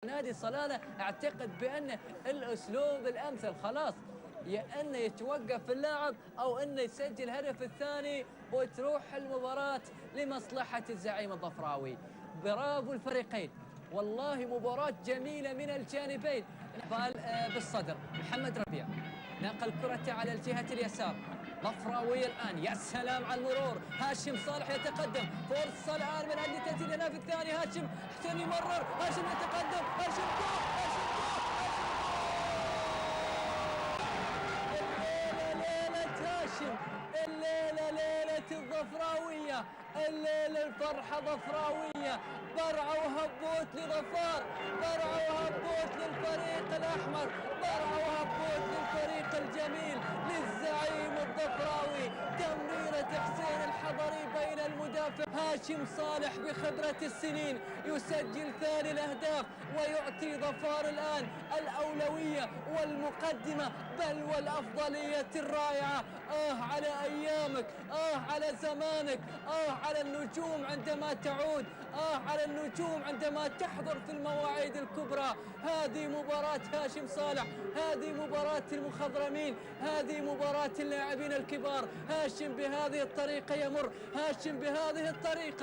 نادي صلالة اعتقد بان الاسلوب الامثل خلاص يا انه يتوقف اللاعب او انه يسجل هدف الثاني وتروح المباراة لمصلحة الزعيم الظفراوي. برافو الفريقين، والله مباراة جميلة من الجانبين. بال بالصدر محمد ربيع نقل كرته على الجهة اليسار، ظفراوي الآن، يا سلام على المرور، هاشم صالح يتقدم، فرصة الآن من أجل تسجيل الهدف الثاني، هاشم حسين يمرر، هاشم يتقدم، هاشم جول، هاشم جول، هاشم جول. الليلة ليلة هاشم، الليلة ليلة الظفراوية، الليلة الفرحة ظفراوية، برعة وهبوت لظفار، برعة وهبوت للفريق الأحمر، برعة وهبوت للفريق الجميل للزعيم الظفراوي. تمريرة حسين الحضري بين المدافع هاشم صالح بخبرة السنين يسجل ثاني الأهداف ويعطي ظفار الآن الأولوية والمقدمة بل والأفضلية الرائعة. على أيامك، على زمانك، على النجوم عندما تعود، على النجوم عندما تحضر في المواعيد الكبرى. هذه مباراة هاشم صالح، هذه مباراة المخضرمين، هذه مباراة اللاعبين الكبار. هاشم بهذه الطريقة يمر، هاشم بهذه الطريقة.